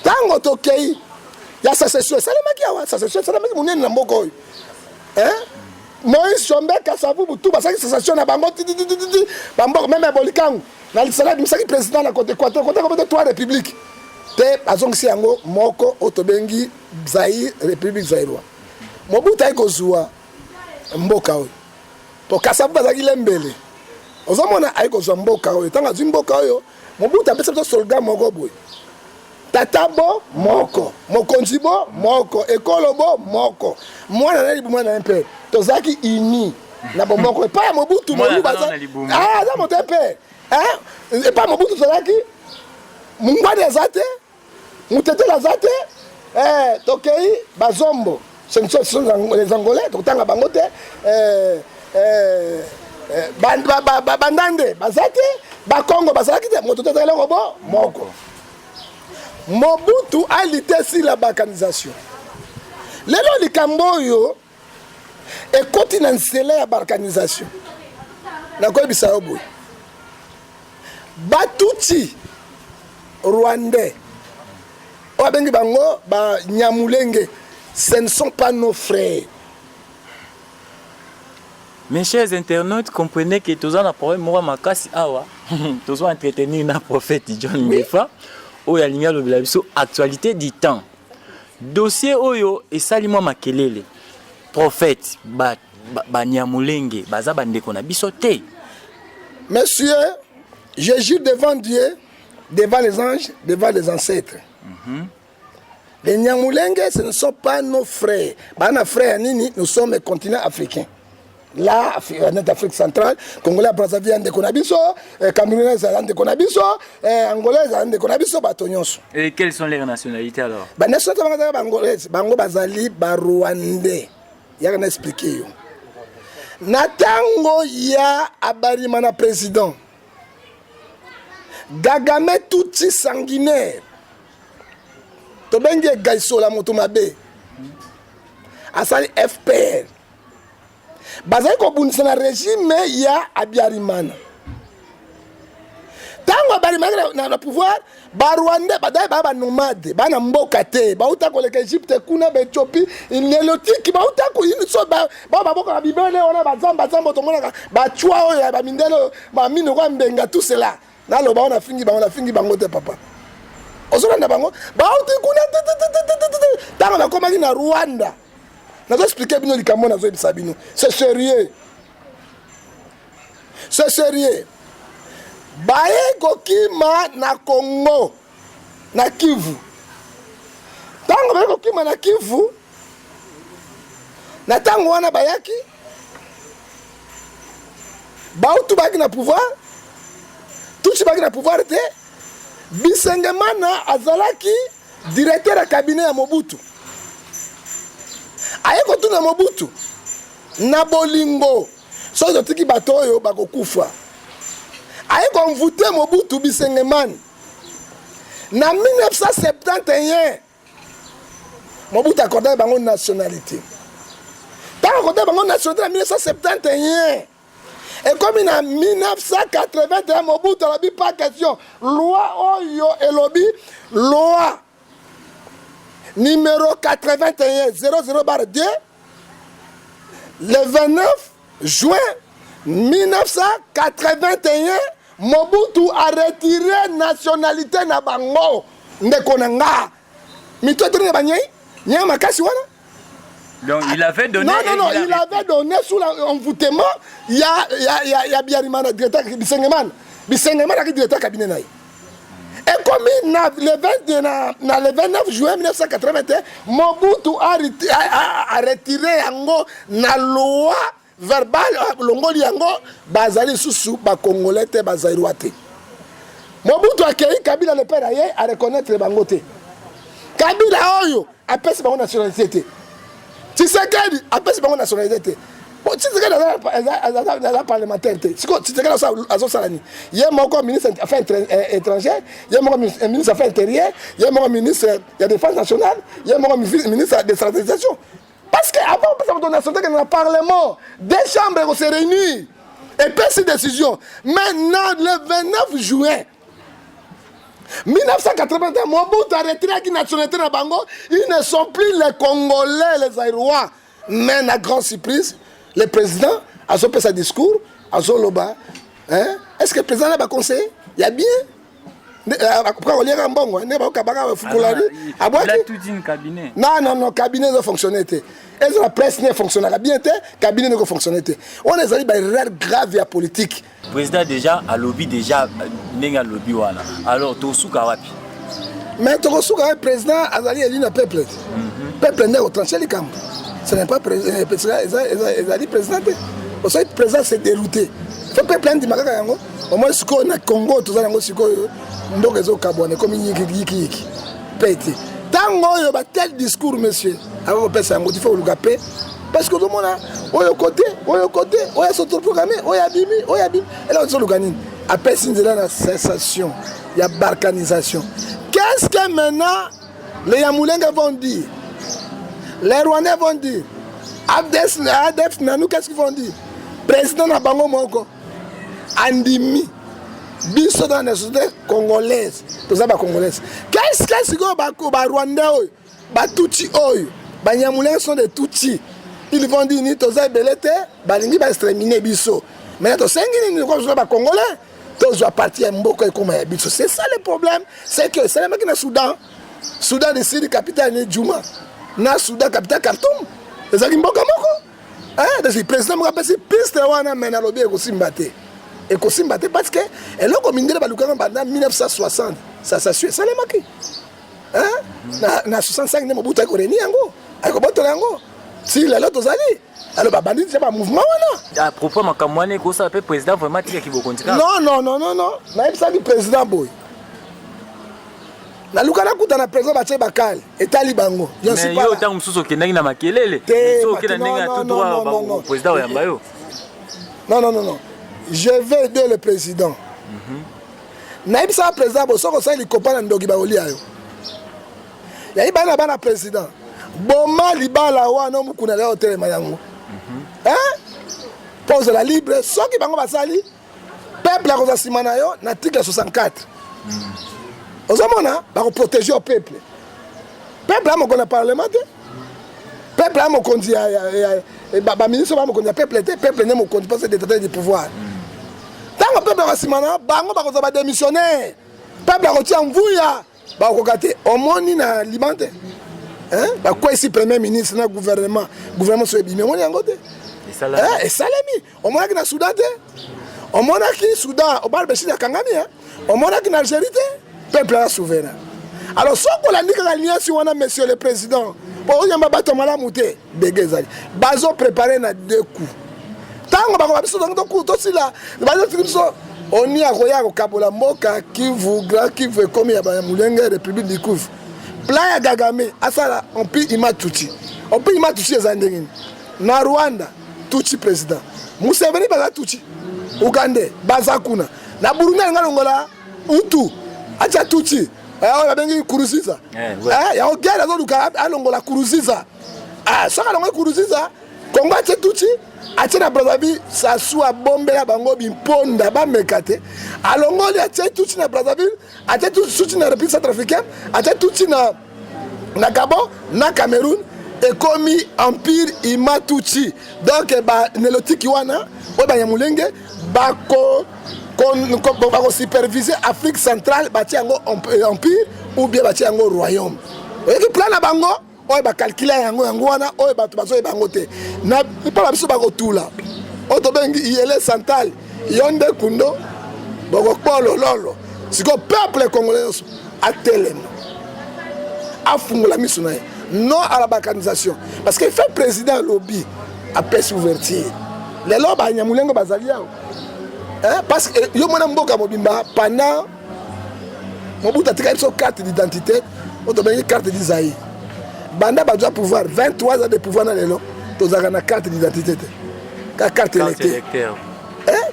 Speaker 2: Ntango tokei ya sécession esalemaki awa, sécession esalemaki monene na mboka oyo. Hein? Moïse Tshombe, Kasavubu, tout basalaki sécession na bango tititititi bamboka, même ya Bolikango na lisala abimisaki président na côté Équateur, côté côté trois républiques te, bazongisi yango moko oyo tobengi Zaïre, République zaïrois. Mobutu ayi kozwa mboka oyo po Kasavubu azalaki lembele, ozomona ayi kozwa mboka oyo. Ntango azwi mboka oyo, Mobutu apesa biso slogan moko boye: tata bo moko, mokonzi bo moko, ekolo bo moko, mwana na libumu na ye mpe tozalaki uni na bomoko. Epai ya Mobutu,
Speaker 3: Mwana
Speaker 2: Moluba
Speaker 3: aza na libumu.
Speaker 2: Ah, aza moto mpe epai ya Mobutu tozalaki mungwani aza te, mutetele aza te. Tokei bazombo, ce ne sont les Angolais, tokotanga bango te. Bandande baza te, bakongo bazalaki te, moto te azalaki eloko bo moko. Mobutu alite sur la balkanisation. Lelo likambo oyo ekoti na nzela ya balkanisation, nakoyebisa yo boye: Batutsi rwandais oyo abengi bango Banyamulenge, ce ne sont pas nos frères.
Speaker 3: Mes chers internautes, comprenez que toza na problème moko ya makasi awa. Tozo entretenir na prophète John Ngefa oyo alingi alobela biso actualité du temps, dossier oyo esali mwa makelele. Prophète, Banyamulenge baza bandeko na biso te?
Speaker 2: Monsieur, je jure devant Dieu, devant les anges, devant les ancêtres, les Nyamulenge, ce ne sont pas nos frères. Bana frère nini? Nous sommes continent africain là, net Afrique centrale. Congolais ya Brazzaville ndeko na biso, Camerounais ezala ndeko na biso, Angolais ezala ndeko na biso, bato nyonso.
Speaker 3: Et quelles sont les nationalités alors?
Speaker 2: Banationalité bango ezalaka baangolais, bango bazali barwandais. Yaka na expliquer yo. Na ntango ya Abarima na président Kagame, tutsi sanguinaire, tobengi egaisola moto mabe, asali FPR, bazali kobundisa na régime ya Abiarimana. Ntango Abiarimana na pouvoir, barwandais badai baya banomade, bana mboka te, bauta koleka Egypte kuna, baethiopie nilotique, bauta so bao babokaka bibele wana, bazamba zamba tomonaka bacwa oyo ya bamindele oyo bamino kwa mbenga, tout cela. Naloba wana nafingi bango, nafingi bango te papa. Ozolanda bango bauti kuna. Ntango nakomaki na Rwanda, nazo expliquer bino likambo nazoyebisa bino, c'est sérieux, c'est sérieux. Baye kokima na Congo, na Kivu. Ntango baye kokima na Kivu, na ntango wana bayaki Bautu bayaki na pouvoir, Tutsi bayaki na pouvoir te. Bisengemana azalaki directeur ya cabinet ya Mobutu. Aye kotuna Mobutu na bolingo: soki totiki bato oyo bakokufa. Aye koenvoûter Mobutu Bisengemana na 1971. Mobutu accordaki bango nationalité. Ntango accordaki bango nationalité na 1971, ekomi na 1981, Mobutu alobi: pas question. Loi oyo elobi, loi numéro 81 00/2, le 29 juin 1981, Mobutu a retiré nationalité na bango. Ndeko na nga, mito etoni na banyei nyei makasi wana.
Speaker 3: Donc il avait donné.
Speaker 2: Non, non, non, il avait donné sous l'envoûtement ya Biarimana, directeur Bisengemana. Bisengemana qui directeur cabinet na ye. Et comme Ekomi na le 20, na le 29 juin 1981, Mobutu a retiré yango na loi verbale, longoli yango, bazali lisusu ba Congolais te, ba Zaïrois te. Mobutu akei, Kabila le père aye a reconnaître bango te. Kabila oyo apesi bango nationalité te. Tshisekedi apesi bango nationalité te. Bon, Tshisekedi aza parlementaire te. Sikoyo Tshisekedi azosala nini? Ye moko ministre affaires étrangères, ye moko ministre affaires intérieures, ye moko ministre ya défense nationale, ye moko ministre ya décentralisation. Parce que avant opesa moto nationalité na parlement, deux chambres se réunir epesi décision. Maintenant le 29 juin 1981, Mobutu a retiré la nationalité na bango. Ils ne sont plus les Congolais, les Zaïrois. Mais na grande surprise, le président a fait sa discours, azoloba, hein? Est-ce que le président a conseillé? Il y a bien. Pourquoi on ira mbongo? Ne ba kabaka fukulari.
Speaker 3: Abwaki. Il a tout dit cabinet.
Speaker 2: Non non non, cabinet ne fonctionnait te. Et la presse ne fonctionnera bien te, cabinet ne fonctionnait te. On est allé ba erreur grave ya politique.
Speaker 3: Président déjà alobi déjà ndenge alobi wana. Alors tosuka wapi?
Speaker 2: Mais tokosuka wapi? Président azali élu na peuple. Peuple nde akotranche likambo. Ce n'est pas ezali président te. Soki président s'est dérouté, faut peuple andima kaka yango. Au moins sikoyo na Congo toza yango sikoyo, mboka ezokabwana, ekomi yikiyiki pe te. Ntango oyo ba tel discours, monsieur akokopesa yango, ti faut koluka pe, parce que ozomona oyo côté, oyo côté, oyo as'autoproclamé, oyo abimi, oyo abimi. Eloko tozoluka nini? Apesi nzela na cessation ya balkanisation. Qu'est-ce que maintenant les Yamulenge vont dire? Les Rwandais vont dire? ADF, ADF Nalu, qu'est-ce qu'ils vont dire? Président na bango moko andimi biso dans la société congolaise, toza bacongolaise. Qu'est-ce que sikoyo barwandais oyo, batutsi oyo, banyamulenge sont des tutsi, ils vont dire nini? Toza ebele te, balingi baextermine biso. Maintenant tosengi nini? Toza bacongolais, tozwa parti ya mboka ekóma ya biso. C'est ça le problème. C'est que esalemaki na Soudan, Soudan du Sud, capitale ni Juma, na Soudan, capitale Khartoum, ezalaki mboka moko. Donc président moko apesi piste wana, me nalobi ekosimba te, ekosimba te, parce que eloko mindele balukaka banda 1960, sasasio esalemaki na 65 nde Mobutu akoreni yango, akobotola yango. Ti lelo tozali. Alors babandi tia bamouvement wana.
Speaker 3: À propos makambo wana, ekosala mpe président vraiment atikaki bokonzi
Speaker 2: kaka? Non non non non non, nayebisaki président boye, naluka nakuta na président, batie bakale, etali bango.
Speaker 3: Yo ntango mosusu okendaki na makelele, so okenda ndenge ya tout droit, président oyamba yo?
Speaker 2: Non non non non, je vais aider le président. Nayebisaka président bo soki osali likopa na ndoki, bakolia yo. Yayi bana bana président, boma libala wana, omukuna leo otelema yango mpo ozala libre. Soki bango basali, peuple akozwa nsima na yo na article 64. Ozomona, bakoprotege yo. Peuple, peuple ya mokonzi ya parlement te, peuple ya mokonzi ya baministre, ba mokonzi ya peuple te. Peuple nde mokonzi, mpo détenteur du pouvoir. Ntango peuple akosima na bango, bakozwa badémissionnaire, peuple akotia mvuya, bakokoka te. Omoni na Liban te, bakwesi premier ministre na gouvernement, gouvernement so ebimi. Omoni yango te? Esalemi. Omonaki na Soudan te? Omonaki Soudan, Omar Beshir akangami. Omonaki na Algérie te? Peuple aza souverain. Alors soki olandi kaka liasi wana, monsieur le président, po oyamba bato ya malamu te, dege ezali bazoprépare na deux coups. Ntango bakoba biso, tongo tosila, bazotiki biso, oni akoya kokabola mboka Kivu, Grand Kivu ekomi ya Banyamulenge, République du Kivu. Plan ya Kagame asala empire Hima Tutsi. Empire Hima Tutsi eza ndenge nini? Na Rwanda tutsi président Museveni, baza tutsi. Ugandais baza kuna. Na Burundi alinga longola Hutu, atia tutsi oyo babengi Nkurunziza. Yango guerre azoluka alongola Nkurunziza. Soki alongoli Nkurunziza, Kongo atie tutsi, atie na Brazzaville. Sassou abombela bango bimponda, bameka te. Alongoli, atie tutsi na Brazzaville, atie tutsi na République centrafricaine, atie tutsi na Gabon, na Cameroun. Ekomi empire Hima Tutsi. Donc banelotiki wana oyo banyamulenge bakosupervise Afrique centrale, batie yango empire ou bien batie yango royaume. Oyoki plan na bango oyo bakalkile yango, yango wana oyo bato bazoyeba yango te. Na mpo na biso bakotula oyo tobengi iyele central, yo nde kundo bokokpolo lolo. Sikoyo peuple congolais nyonso. atelema, afungola miso na ye, non à la balkanisation, parce que fait président alobi, apesi ouverture. Lelo Banyamulenge bazali awa, parce que yo mwana mboka mobimba, pendant Mobutu atikali biso carte d'identité oyo tobengi carte du Zaïre. Banda bazwa pouvoir, 23 ans de pouvoir, na lelo tozalaka na carte d'identité te, ka carte électeur.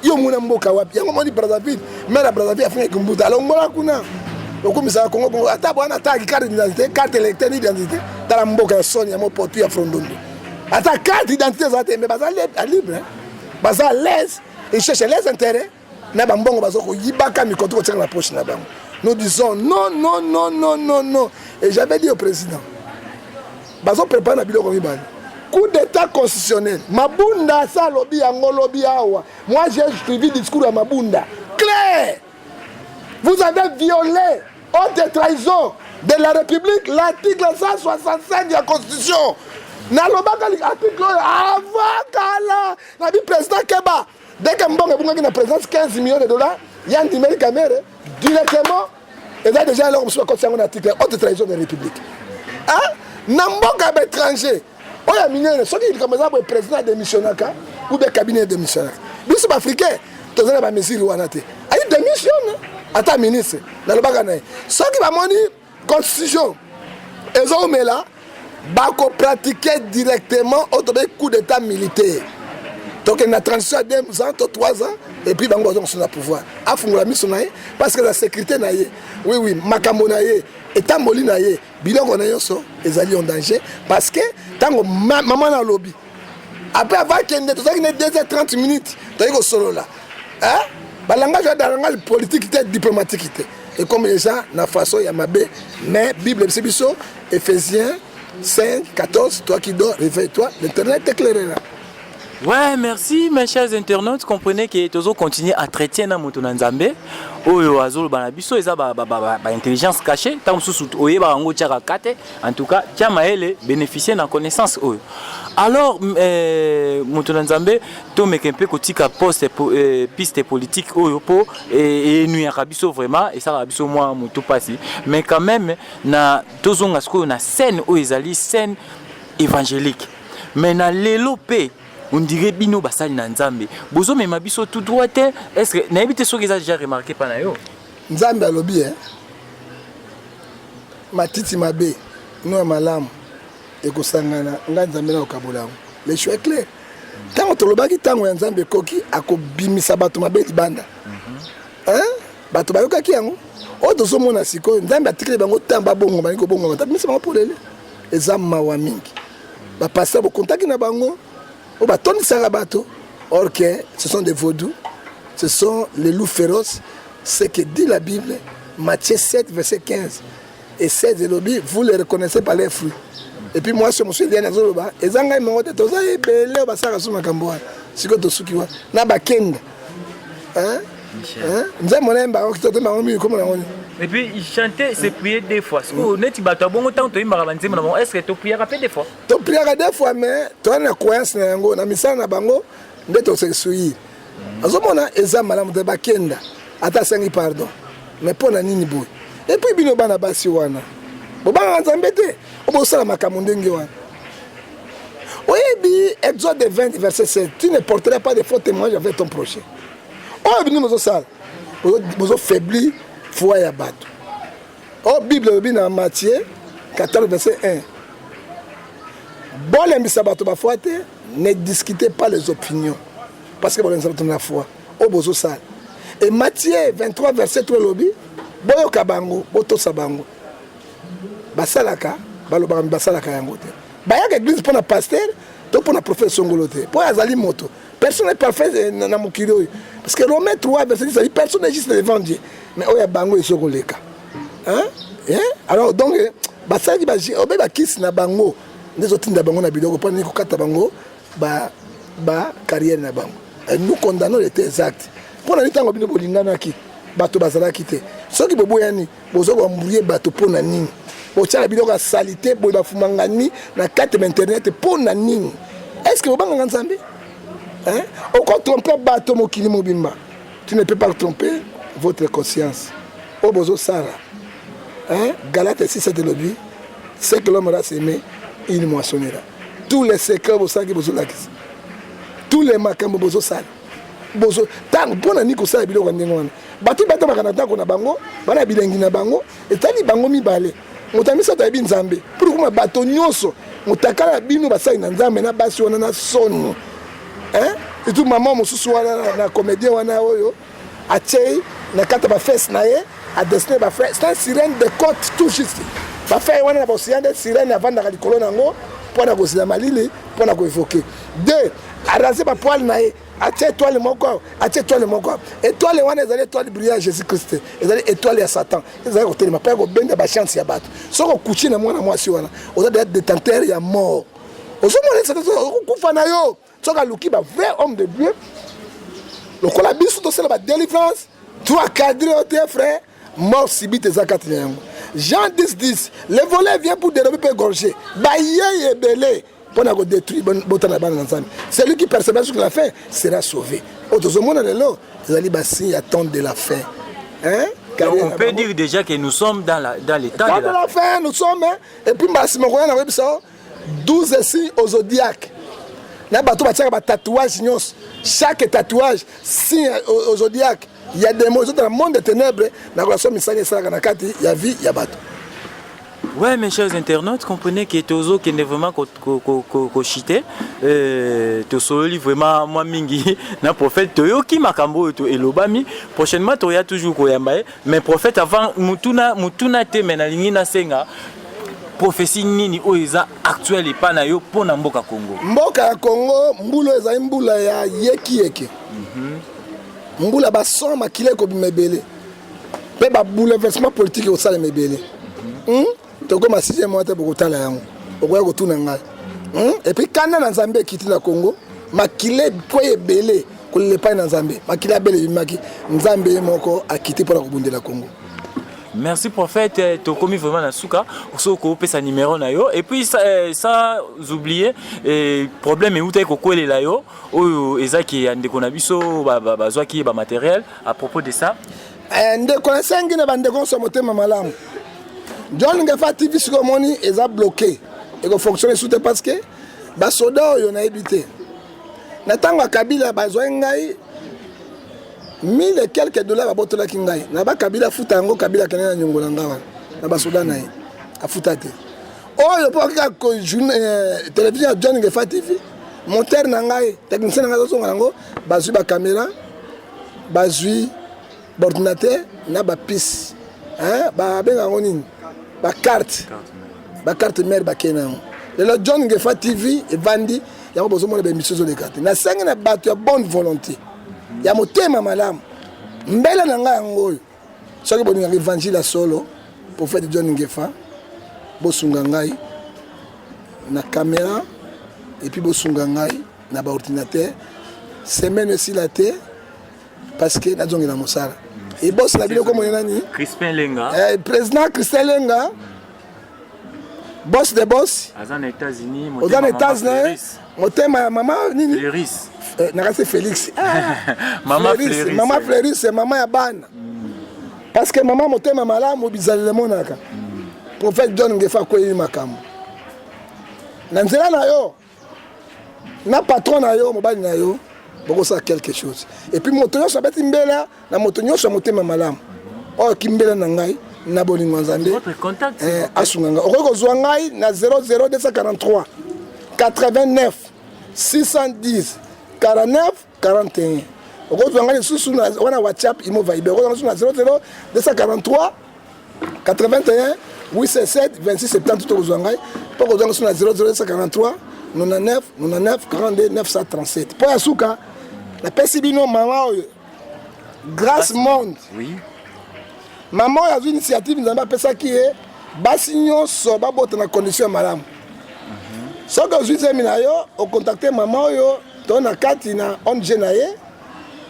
Speaker 2: Yo mona mboka wapi yango? Moni Brazzaville, maire ya Brazzaville afingaki Mbuta, alongola kuna, okomisaka Kongo Kongo. Ata bwana ataki carte d'identité, carte électeur ni identité. Tala mboka ya soni ya mopotu ya frondondo, ata carte d'identité eza te, mais baza libre, baza à l'aise, ils cherchent les intérêts na bambongo baza koyibaka mikoto kotiaka na poche na bango. Nous disons non, non, non, non, non, non. Et j'avais dit au président, bazoprépare na biloko mibale: coup d'état constitutionnel. Mabunda asa alobi yango lobi awa. Moi, j'ai suivi discours ya Mabunda clair. Vous avez violé, haute trahison de la République, l'article 165 ya Constitution. Nalobaka article oyo avant kala. Nabi président keba, dès que mbongo ebungaki na présidence, 15 millions de dollars ya ndimeli Kamerhe directement, eza déjà eloko mosusu bakotisa yango na article haute trahison de la République na mboka ya baétranger oyo ya minene. Soki likambo eza boye, président adémissionnaka ou bien cabinet edémissionnaka. Biso baafricain toza na bamesure wana te. Ayi démissionne ata ministre. Nalobaka na ye, soki bamoni constitution ezoumela, bakopratike directement oyo tobengi coup d'état militaire. Tokende na transition ya 2 ans to 3 ans et puis bango bazonga na pouvoir. Afungola miso na ye, parce que la sécurité na ye, oui, makambo na ye, etamboli na ye, biloko na nyonso ezali en danger. Parce que ntango mama na alobi, après avant kende, tozalaki ne 2 heures 30 minutes, toyei kosolola balangage ya langage politique te, diplomatique te, et comme eza na façon ya mabe. Mais Bible ebisi biso, Éphésiens 5 14: toi qui dors, réveille-toi, l'Éternel t'éclairera.
Speaker 3: Ouais, merci mes chers internautes. Comprenez que tozo continuer à traiter na moto na Nzambe. Oyo azoloba na biso eza ba, ba, ba, ba, ba intelligence cachée. Tant mosusu oyeba yango tiaka kate. En tout cas, tia mayele, bénéficier na connaissance oyo. Alors moto na Nzambe, tomeka mpe kotika poste piste politique oyo po enuyaka biso vraiment, esalaka biso mwa motu pasi. Mais quand même na tozonga sikoyo na scène oyo ezali scène évangélique. Mais na lelo mpe, on dirait bino basali na Nzambe bozomema biso tout droit te. Est ce que nayebi te soki eza déjà remarqué mpa na yo?
Speaker 2: Nzambe alobi matiti mabe no ya malamu ekosangana, ngai Nzambe na kokabola yango. Le choix est clair. Ntango tolobaki, ntango ya Nzambe ekoki, akobimisa bato mabe libanda. Hein? Bato bayokaki yango. Oyo tozomona sikoyo, Nzambe atikeli bango ntango babongo, balingi kobongama, tabimisa bango polele. Eza mawa mingi. Bapasteur bokontaki na bango oyo batondisaka bato, or que ce sont des vaudous, ce sont les loups féroces. Ce que dit la Bible, Matthieu 7 verset 15 et 16, elobi: vous les reconnaissez par les fruits. Et puis moi, mosusu Eliane azoloba, eza ngai mongo te, toza ebele oyo basalaka so makambo wana. Sikoyo tosuki wana na bakenda. Hein? Hein? Nzambe nayembaka totembango mingi, komona yango nini?
Speaker 3: Et puis chanter, c'est prier deux fois. Sikoyo neti bato ya bongo, ntango toyimbaka banzembo na bango, est ce que topriaka mpe deux fois?
Speaker 2: Topriaka deux fois, mais toza na croyance na yango na misala na bango nde tosesouir. Azomona eza malamu te. Bakenda ata asengi pardon, mais mpo na nini boye? Et puis bino bana basi wana, bobangaka Nzambe te? O bosala makambo ndenge wana. Oyebi Exode 20 verset 7: tu ne porteras pas de faux témoignage avec ton prochain. Oyo bino bozosala, bozofaiblir foi ya bato. Oyo Bible elobi na Matthieu 14 verset 1: bolembisa bato bafoi te, ne discutez pas les opinions, parce que bolembisa bato na foi. Oyo bozosala. Et Matthieu 23 verset 3 elobi: boyoka bango, botosa bango. Basalaka, balobaka, basalaka yango te. Bayaka église mpo na pasteur to mpo na prophète songolo te, mpo azali moto. Personne n'est parfait na mokili oyo, parce que Romain 3 verset 10 azali: personne n'est juste devant Dieu. Mais oyo ya bango ezokoleka, hein? Alors donc basalaki obe bakisi na bango nde ezotinda bango na biloko mpo nini kokata bango bacarrière na bango. Nous condamnons les exact. Mpo na nini ntango bino bolinganaki, bato bazalaki te? Soki boboyani, boza koembrouiller bato mpo na nini? Botiaka biloko ya saleté boye, bafumangani na kati ya internet mpo na nini? Est ce que bobangaka Nzambe? Okotrompe bato mokili mobimba, tu ne peux pas tromper votre conscience. Oyo bozosala. Hein? Galate 6 7 elobi ce que l'homme aura semé il moissonnera. Tous les secrets bosalaki bozolakisa tous les makambo bozosala bozo ntango mpo na nini kosala biloko ya ndenge wana bato batamaka na ndako na bango bana bilengi na bango etali bango mibale moto ya misato ayebi nzambe mpo lokoma bato nyonso motakala ya bino basali na nzambe na basi wana na soni hein? etu mama mosusu wana na, na comédien wana oyo atiei na kati ya bafese na ye adessine bafre c'est un sirène de côte tout juste bafei wana na baocéan nde sirène avandaka likolo na yango mpo na kozela malili mpo na koevoke deux arase bapoile na ye atie étoile moko awa atie étoile moko awa étoile wana ezali étoile brillant ya jésus christ te ezali étoile ya satan ezali kotelema mpo ya kobenda bachance ya bato soki okuti na mwana mwasi wana oza deja détenteur ya mort ozomona satan okokufa na yo soki aluki ba vrai homme de dieu lokola biso tosala ba délivrance to acadre yo te frère mort subite eza kati na yango jean 10 10 le volet vient pour dérober mpe égorger bayei ebele mpo na kodétruire botana bana na nzambe celui qui persévère jusqu'à la fin sera sauvé oyo tozomona lelo ezali basigne ya temps de la fin
Speaker 3: hein? Donc on peut dire déjà que nous sommes dans, la, dans l'état de,
Speaker 2: la, de la fin. Nous sommes, hein? Et puis, mbala nsima koya na koyebisa 12 signes au zodiaque na bato batiaka batatouage nyonso chaque tatouage signe au zodiaque ya demo ezotala monde de ténèbres na kolakisa misala esalaka na kati ya vie ya bato.
Speaker 3: Ouais, mes chers internautes, comprenez que Tozo qui est vraiment kochite euh, tosololi vraiment moi mingi na prophète toyoki makambo oyo elobami prochainement toya toujours koyamba ye mais prophète avant mutuna mutuna te mais nalingi nasenga prophétie nini oyo eza actuelle epai na yo mpo na mboka Congo?
Speaker 2: Mboka ya Congo mbula ezali mbula ya yekiyeke mbula bason makila ekobima ebele mpe ba bouleversement politique ekosalema ebele mm -hmm. tokoma 6e mois te bokotala yango okoya kotuna ngai mm? epuis kanda na nzambe ekiti na congo makila ekwei ebele kolela epai na nzambe makila abele ebimaki nzambe ye moko akiti mpo na kobundela congo.
Speaker 3: Merci prophète, eh, tokomi vraiment na suka, soki okopesa numéro na yo et puis eh, sans oublier eh, problème eutaki kokwelela yo oyo ezaki ya ndeko na biso bazwaki ba matériel à propos de ça.
Speaker 2: Eh, ndeko nasengi na bandeko nyonso ya motema malamu John Ngefa TV sikoyo omoni eza bloqué ekofonctionne su te parce que basoda oyo nayebi te na ntango ya Kabila bazwaki ngai mille et quelques dollars babotolaki ngai na ba Kabila afuta yango Kabila akende na nyongo na ngai wana na basoda na ye afuta te oyo mpo kaka eh, télévision ya John Ngefa TV monteur na ngai technicien na ngai azozonga yango bazwi bakamera bazwi baordinateur na bapise babenga yango nini bacarte bacarte mare bakei na yango lelo John Ngefa TV evandi yango bozomona baémission ezoleka te nasengi na bato ya bonne volonté ya motema malamu mbele na ngai yango oyo soki bolingaka évangile ya solo prophète John Ngefa bosunga ngai na caméra et puis bosunga ngai na baordinateur semaine esila te parce que nazongela mosala ebosi na bino komona nani
Speaker 3: Crispin Lenga
Speaker 2: eh, président Crispin Lenga boss de boss
Speaker 3: aza na États-Unis
Speaker 2: oza na États-Unis motema ya mama nini
Speaker 3: Fleris
Speaker 2: eh, nakasi Félix
Speaker 3: ah, mama Fleris
Speaker 2: mama Fleris mama ya bana parce que mama motema malamu bizaleli emonaka prophète John Ngefa akweli makambo na nzela na yo na patron na yo mobali na yo bokosala quelque chose et puis moto nyonso abeti mbela na moto nyonso ya motema malamu oyo kimbela na ngai na bolingo ya nzambe eh, asunga ngai okoki kozwa ngai na 00243 89 610 49 41 okozwa ngai lisusu wana whatsapp imo viber okozwa ngai lisusu na 00 243 81 807 26 70 tokozwa ngai mpo kozwa ngai lisusu na 00 243 99 99 42 937 mpo ya suka napesi bino mama oyo Grace Monde
Speaker 3: oui.
Speaker 2: Mama oyo azwi initiative Nzambe apesaki ye basi nyonso babota na condition ya malamu. Soki ozwi zemi na yo okontakte mama oyo to na kati na ONG na ye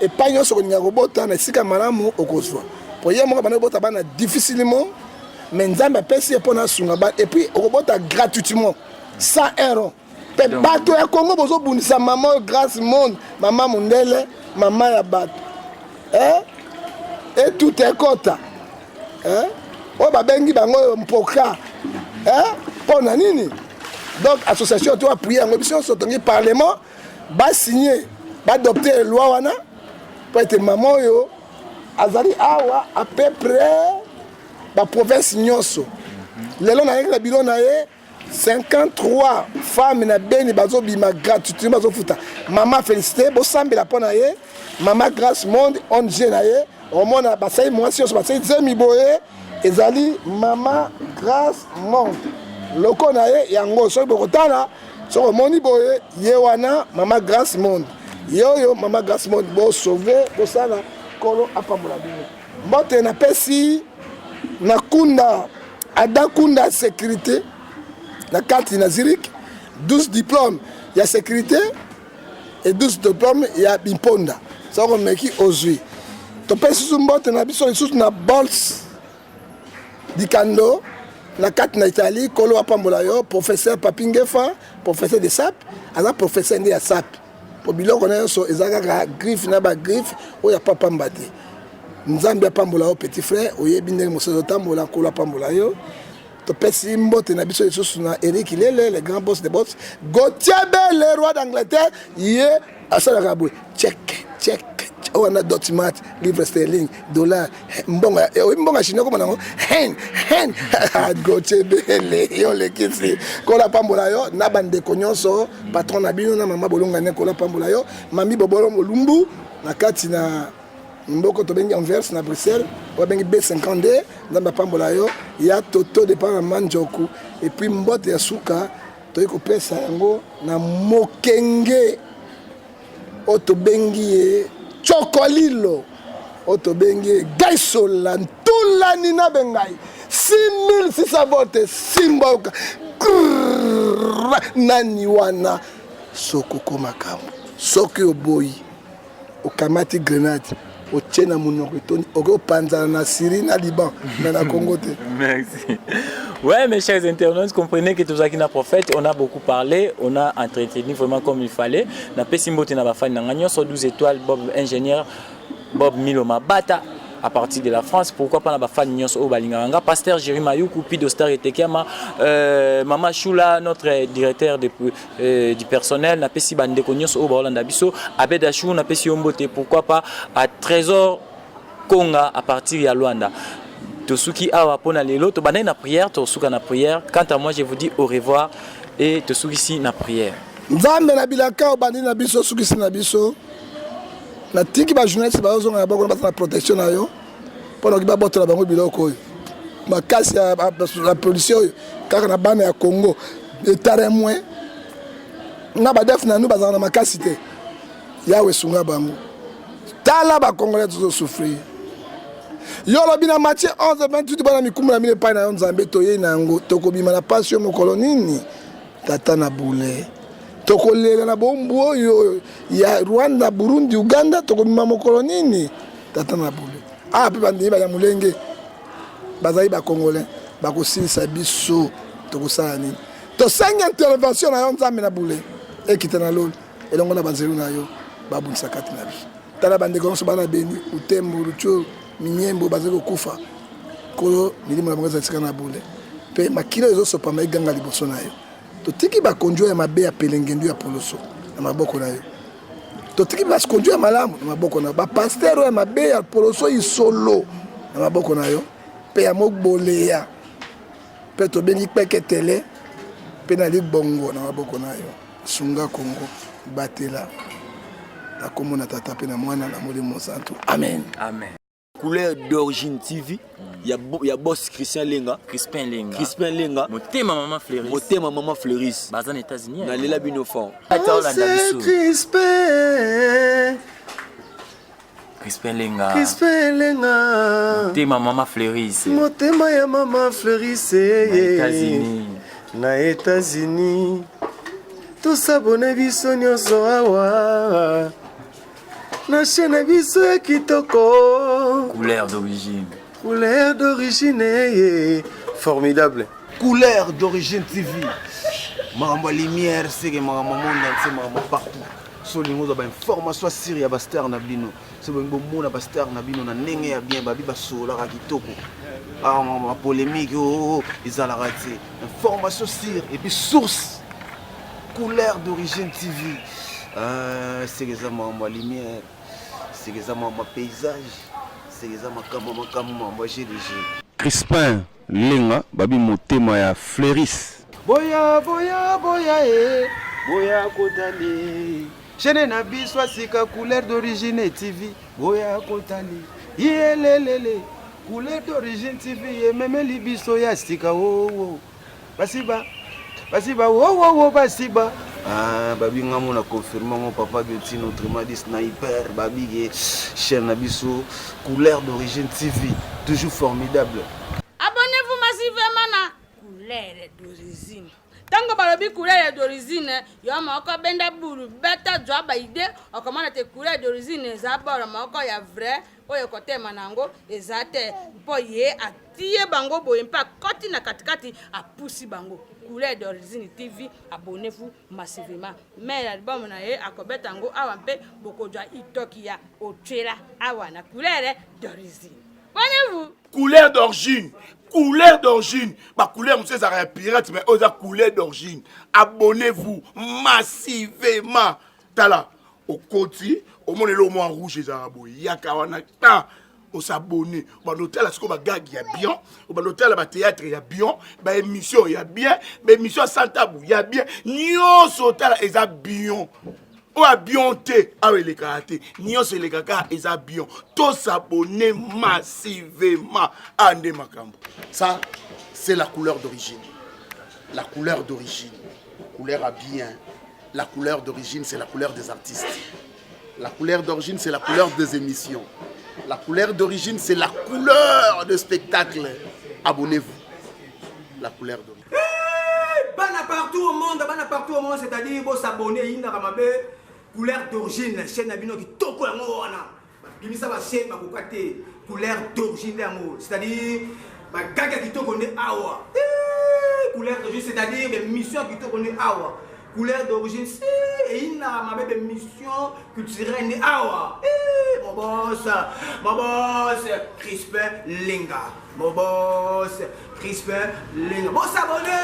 Speaker 2: epai nyonso okolinga kobota na esika malamu okozwa po ye moko banda kobota bana difficilement mais Nzambe apesi ye mpo na asunga bana et puis okobota gratuitement 100 euros mpe bato ya Congo bozobundisa mama oyo Grace Monde mama mondele mama ya bato eh? Etuta ekota eh? Oyo babengi bango oyo mpoka. Hein? Mpo na nini? Donc association to appuyer yango biso nyonso tongi parlement ba signer, ba adopter loi wana mpo ete mama oyo azali awa à peu près ba province nyonso. Lelo nayaki na biro na ye 53 femmes na Beni bazobima gratuitement bazofuta. Mama félicité, bosambela mpo na ye. Mama Grace Monde ONG na ye, omona basali mwasi nyonso basali zemi boye ezali Mama Grace Monde. Loko na ye yango soki bokotala soki omoni boye ye wana Mama Grace Monde. Ye oyo Mama Grace Monde bosauve bosala Nkolo apambola bino. Mbote napesi na kunda Ada Kunda sécurité na kati na Zurich 12 diplômes ya sécurité et 12 diplômes ya bimponda soki omeki ozwi topesi lisusu mbote na biso lisusu na bols dikando na kati na Italie kolo apambola yo professeur Papi Ngefa professeur de sap aza professeur nde ya sap po biloko na nyonso eza kaka griffe na ba griffe oyo ya pamba te nzambe apambola yo petit frère oyebi ndenge mosusu otambola nkolo apambola yo topesi mbote na biso lisusu na Eric Lele le grand boss de boss Gauthier Bel le roi d'Angleterre ye asalaka boye check check oyo wana document livre sterling dollar mbongo oyebi mbongo ya chinois komona yango hen hen Gauthier Bele yo olekisi nkolo apambola yo na bandeko nyonso patron na bino na mama bolongani nkolo apambola yo mami bobolo molumbu na kati na mboko tobengi Anvers na Bruxelles oyo abengi B52 nzambe apambola yo ya toto depart na manjoku et puis mbote ya suka toyei kopesa yango na mokenge oyo tobengi ye chokolilo oyo tobengi ye gaisola ntulani na bengai 6600 vote simba nani wana sokoko makambo soki oboyi okamati grenade otie na monoko etondi okoki opanzana na Syrie na Liban mais na Congo te.
Speaker 3: Merci. Ouais, mes chers internautes, comprenez que tozalaki na prophète, on a beaucoup parlé, on a entretenu vraiment comme il fallait. Na pesi mbote na bafani na nga nyonso 12 étoiles Bob ingénieur Bob Milo Mabata à partir de la France, pourquoi pas na bafani nyonso oyo balingaka nga pasteur Jerry Mayuku, Pido Star Etekiama, Mama Shula, notre directeur de, du personnel, napesi bandeko nyonso oyo baolanda biso, Abed Achou, napesi yo mbote, pourquoi pas à Trésor Konga à partir ya Luanda. Tosuki awa pona lelo, tobandaki na prière, tosuka na prière. Quant à moi, je vous dis au revoir et tosukisi na prière.
Speaker 2: Nzambe na bilaka obandi na biso sukisi na biso natiki ba journaliste bazozonga na bango baza na protection na yo mpo nakoki babotola bango biloko oyo makasi ya policier oyo kaka na bana ya Congo etaremwe na badef na nu bazalaka na makasi te yawe esunga bango tala bakongolais tozosouffrir yo olobi na Matthieu 11 28 bana mikumbu na bino epai na yo nzambe toyei na yango tokobima na pasi yo mokolo nini tata na bule tokolela na bombu oyo ya Rwanda Burundi Uganda tokobima mokolo nini tata na bule awa mpe bandimi banyamulenge bazali bakongolais bakosilisa biso tokosala nini tosengi intervention na yo nzambe na bule ekita na lolo elongo na banzelu na yo babundisa kati na biso tala bandeko nyonso bana Beni Butembo Rutshuru Minyembo bazali kokufa nkolo milimo na bango ezali sika na bule mpe makila ezosopama eganga liboso na yo totiki bakonzi ya mabe ya pelengendu ya poloso na maboko na yo totiki bakonzi ya malamu na maboko na yo bapasteur oyo ya mabe ya poloso isolo na maboko na yo mpe ya moboleya mpe tobengi kpeketele mpe na libongo na maboko na yo sunga Kongo batela na kombo na tata mpe na mwana na molimo mosantu amen,
Speaker 3: amen.
Speaker 4: Couleur d'origine TV ya, ya boss Christian Lenga
Speaker 3: Crispin Lenga
Speaker 4: Crispin Lenga
Speaker 3: motema mama Fleuris
Speaker 4: motema mama Fleuris
Speaker 3: baza na États-Unis
Speaker 4: nalela bino fort
Speaker 5: Crispin
Speaker 3: Crispin Lenga
Speaker 5: Crispin Lenga
Speaker 3: motema mama Fleuris
Speaker 5: motema ya mama Fleuris
Speaker 3: na États-Unis
Speaker 5: na États-Unis tosabone biso nyonso awa na chaîne na biso ya kitoko
Speaker 3: couleur d'origine
Speaker 5: couleur d'origine ye formidable
Speaker 6: Couleur d'origine TV. Makambo ya lumière, c'est que makambo monde entier, makambo partout.
Speaker 5: So olingi ozwa bainformation ya sire ya bastar na bino, so bolingi bomona bastar na bino na ndenge ya bien, babi basololaka kitoko, bapolémique oo ezalaka te. Information sire et puis source, Couleur d'origine TV. Seke eza makambo ya lumière, seke eza makambo ya paysage, seke eza makambo makambo makambo ya GDG.
Speaker 6: Crispin Lenga babi motema ya Fleuris.
Speaker 5: Boya boya boya e boya kotali chaîne na biso ya sika, Couleur d'origine TV. Boya kotali yelelele, Couleur d'origine TV ememeli biso ya sika wowo. Basiba basiba wowowo basiba. Ah, babi nga mona confirme ngo papa Getino, autrement dit sniper, babi ke chaîne na biso Couleur d'origine TV toujours formidable.
Speaker 7: Abonnez-vous massivement na Couleur d'origine. Ntango balobi Couleur d'origine, yo moko benda bulu, beta, zwa baide, okomona te Couleur d'origine eza boro moko ya vrai oyo ekotema na yango eza te, mpo ye atie bango boye mpe akoti na katikati, apusi bango. Couleur d'origine TV, abonnez-vous massivement. Mais album na ye akobeta yango awa mpe bokozwa itoki ya otwela awa na Couleur d'origine. Abonnez-vous.
Speaker 8: Couleur d'origine, couleur d'origine. Bacouleur mosusu ezalaka ya pirate, mais oyo eza couleur d'origine. Abonnez-vous massivement. Tala, okoti, omona eloko mwa rouge ezalaka boye, yaka wana ta osabone, obanda otala sikoyo bagage ya bien, obanda otala bathéâtre ya bien, baémission ya bien, baémission ya santabu ya bien, nyonso otala eza bien. Oyo ya bien te awa elekaka te, nyonso elekaka eza bien. Tosabone massivement, awa nde makambo.
Speaker 1: Ça, c'est la couleur d'origine. La couleur d'origine, couleur à bien. La couleur d'origine, c'est la couleur des artistes. La couleur d'origine, c'est la couleur des émissions. La couleur d'origine, c'est la couleur de spectacle. Abonnez-vous. La couleur d'origine.
Speaker 9: Bana partout au monde, bana partout au monde, c'est-à-dire bosabonner, yindaka mabe. Couleur d'origine, chaîne na bino kitoko yango wana. Bimisa bachaîne bakoka te. Couleur d'origine yango, c'est-à-dire bagaga kitoko nde awa. Eh, couleur d'origine, c'est-à-dire baémission kitoko nde awa. Couleur d'origine si eyinaka mabe, baémission culturelle nde awa. Eh, mon boss, mon boss Crispin Lenga, mon boss Crispin Lenga, bosabone,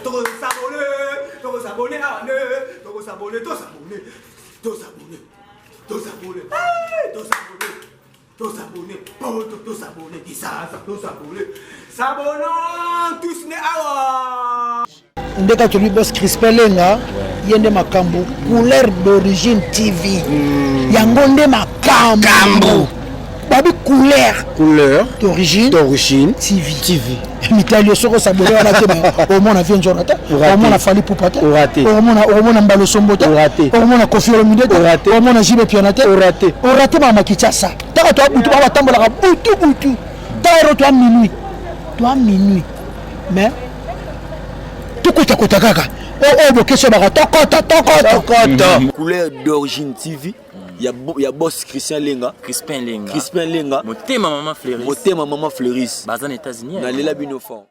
Speaker 9: tokosabone, tokosabone awa nde tokosabone, tosabone, tosabone, tosabone, Eh, tosabone, tosabone poto, tosabone Kisasa, tosabone, s'abonnons tous nde awa.
Speaker 10: Ndeka tolobi boss Crispin Lenga, ye nde makambo. Couleur d'origine TV, yango nde makambo. Babi couleur,
Speaker 5: couleur
Speaker 10: d'origine,
Speaker 5: d'origine
Speaker 10: TV,
Speaker 5: TV.
Speaker 10: Mitali yo, soki osabone wana te, omona vie nzona te, omona Fally Ipupa te, omona, okomona Mbalo Sombo te, okomona Koffi Olomide te, omona JB Mpiana te, orate mama Kinshasa. Taka toa butu, ba batambolaka butu butu, taka toa minuit, toa minuit, mais tokotakota kaka oyo bokeso baka tokota tokota.
Speaker 4: Couleur d'origine TV ya boss Christian Lenga.
Speaker 3: Crispin Lenga.
Speaker 4: Crispin Lenga.
Speaker 3: Motema mama Fleuris.
Speaker 4: Motema mama Fleuris.
Speaker 3: Baza na États-Unis.
Speaker 4: Nalela bino fort.